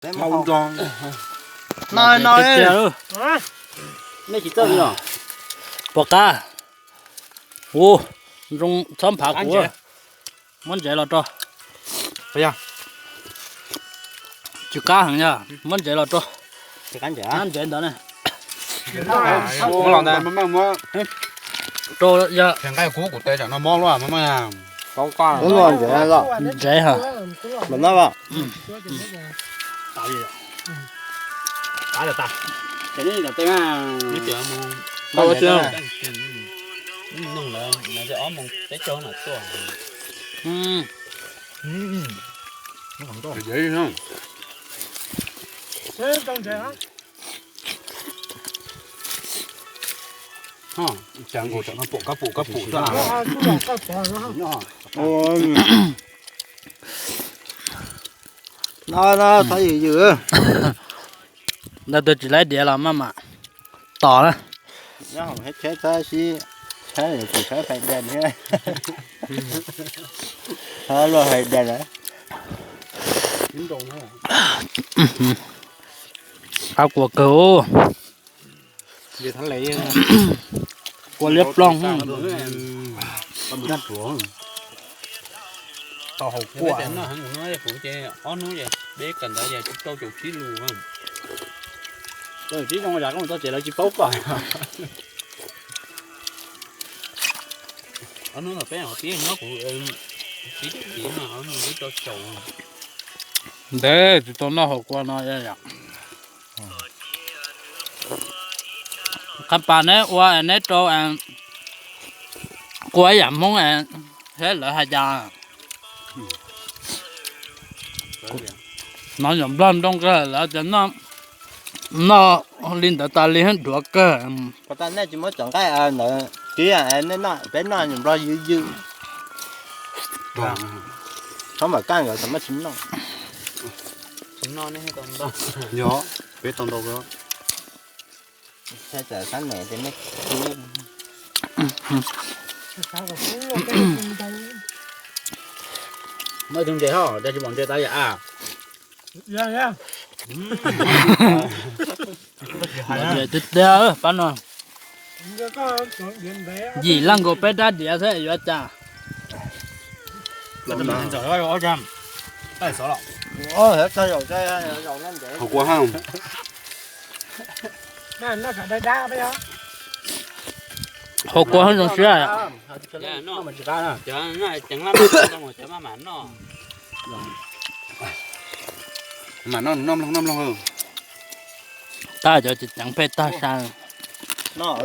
Peb mus hau nrog. No no. Nej tsis txawj li los? Puas qab? Ua zoo txhob nphav kuv. Muab ntsev los rau. Tsis qab heev yog muab ntsev los rau. Qab ntsev ntawd ne. Rau yog ntsev ha. Cas nkaus tam no pom kab pum kab pum xwb. No no thov ywm ywm. Ntawd tus tsis laib diav los maj mam tos na. Nyob hauv tsheb tab sis tsheb tsis tsheb fais dej thiab. Tsheb luaj fais dej lawm. Qab kua kawg. Kua liab ploog. Tau hauv kua. Ob hnub ces deb kawm ntawv ces tsis tau caum tsib lus. Tsib zoo yam koj mus txog tsev lawv tsis paub koj. Ob hnub no peb hauv tib nyob kuv tib tib no ob hnub tau caum. Ntev tsis tau noj hauv kua no yom. Qhab pas neb ua neb rau kua ib yam Hmoob thiab lawv hais cas. Hnov nyuam nplog nroo kawg lawv tias noj li ntawd tas li dhuav kawg. Puas tas nej tsis muab cov nqaij ntawd kib, peb noj nyuam nplog ywm ywm. Txhob mam kaj nkawd txhob maj tsis noj. Yog, peb tau ntau. Muaj ib tug ntses hos, dag tsis pom ntses tas yam a. Tiag tiag pab no. Yim leej nkaus peb rab diav thiab yuav cas. Hauv kua ha. Hauv kua ha zoo siab. Mas noj noj mloog noj mloog. Tag cov tsis ceev pheej tag sa. Noj,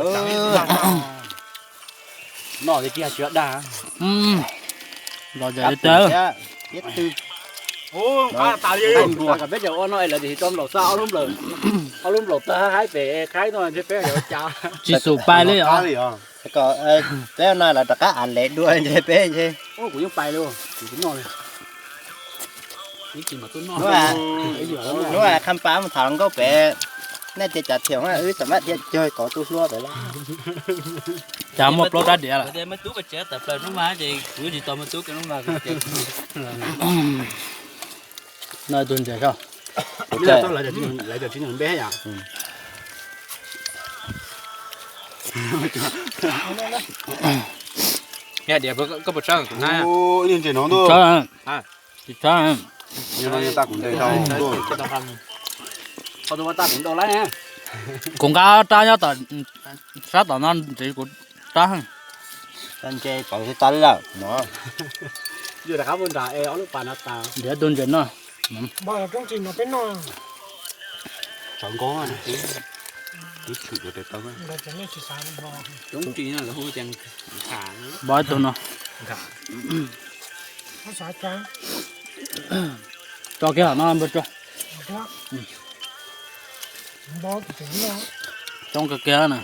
noj li tsis dag. Los zam li tas. Peb cov ua no es lawv tsis tau nplaum xab ob lub nplaum, ob lub nplaum tag haib pem qhaib no ntshe peb yuav cas. Tsis xum pais li os. Peb no lawv rov qab av lev dua ntshe peb ntshe. Kuv yeej pais li, kuv tsis noj li. Hnub Khaj Pab mus tham hluas nkauj pem, nej tias cas thiam wb xam maj dhia cuag kauv tu hlua pem lawm. Cas muaj plaub rab diav lawm. No tus ntses so. Koj puas tshab kuv na? Tsis tshab. Kuv nqa rab nyob sab tom no ntxiv kuv rab. Ntses pom tas li lawm no. Ntiav tus ntses no. Sawv nkaus, tub tshwm rau tes taw. Roob ris no lawv hu tias nkhav. Npog ib tug no. Tso kiag hauv no npawg tso. Coob kawg kiag na.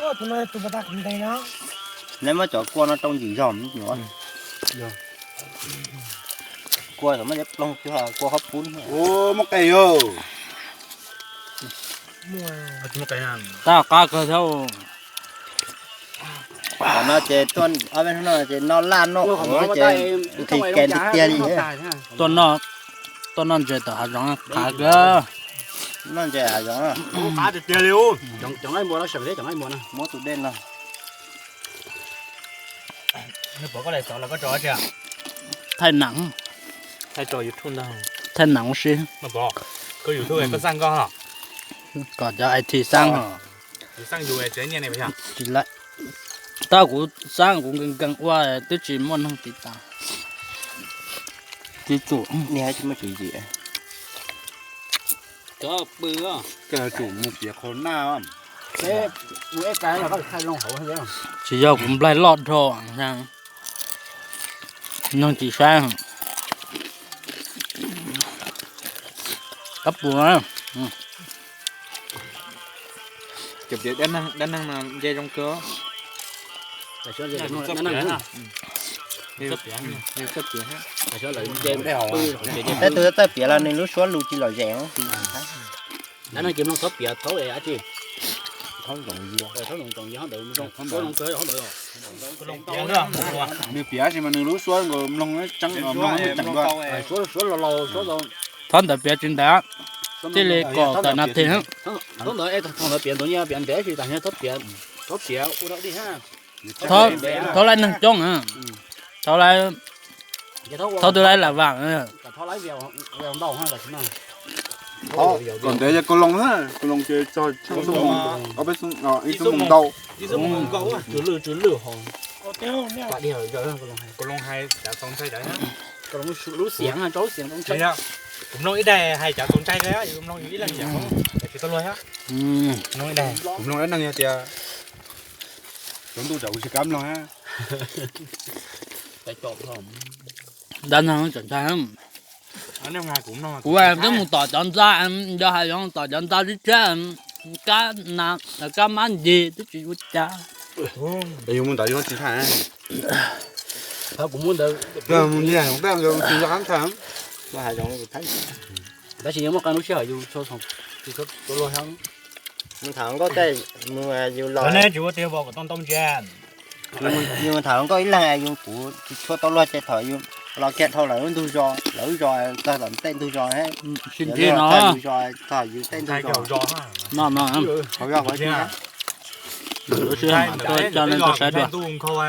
Neb muab cov kua no rau ntsim zog. Kua muab cov ploog cuag kua qhob pub. Muaj qe yog. Tab qab kawg thiab. Qhov no ces tuaj ob peb hnub no ces noj laj noj ua ces nqhis kev tiag tiag li. Tuaj noj ntses tom hav zoov qab kawg. Noj ntses hav zoov. Qab tiag tiag li. Cov nqaij npua no, sawv thiab cov nqaij npua no. Muab tus dej no. Nws pom koj lawm xauv los koj tso tsi? Thaij nam, thaij rau YouTube ntag. Thaij nam ua si. Koj YouTube koj xaj nkoj. Kom cov it xaj ho. Yus xaj yus tsis nyiaj ne. Tsis laib. Tau kuv xaj kuv nkees nkees ua twb tsis muaj neeg tiv tas. Tsis tsum. Tsis tsum. Koj tsum mus piav qhov naj. Tsis yog kuv nplaig loj dhau, neeg tsis saib. Kab pus. Cov piav dab neeg no nce zoo kawg. Peb tug txawj piav los nws lub suab lus tsis lom zem. Dab neeg ces mloog txhob piav thaub dab tsi. Nws piav tsis mas nws lub suab nkaus mloog tseeb, mloog tseem dua. Thaub ntawd piav tsis ntev, thiaj li kom tawm nas this. Thaub ntawd piav ntawd nyiaj piav ntev tsis tas, thaub piav ua dog dig. Thaub laib neeg coob, thaub laib, thaub twb laib lam vam. Kom ntev yog Kau Loos, Kau Loos ces txog ob peb xub, ib xub mus ntau. Kuv mloog ib daim hais cov txaus ntshai ko, kuv mloog yus ib leeg yam tsis tau luag thiab. Mloog ib daim, kuv mloog dab neeg yog tias tsaus ntuj tsam kuv tsis kam mloog. Dab neeg tseem ntshai. Kuv twb mus tom cov ntxa, yog hais yog tom cov ntxa tshiab tshiab, kab na, kab mab ncig twb tsis ua cas. Yus mus tom yus tsis ntshai. Tab sis yus muaj qee lub sij hawm yus tsis tau luag thiab. Mus tham nkauj tej, mus yus los, tsis ua tiag kom tau ntau ntsia. Yus tham nkauj ib leeg yus kuv tsis tshua tau luag ces thaum yus los kiag dhau lawv lub ntug zos, lawv lub zos txog tom tej ntug zos, sib ntsib no yus zos txog yus tej ntug zos no no. Hauv zos kuv tsis ntsib. Lub sij hawm mas tuaj coj nej tuaj saib dua.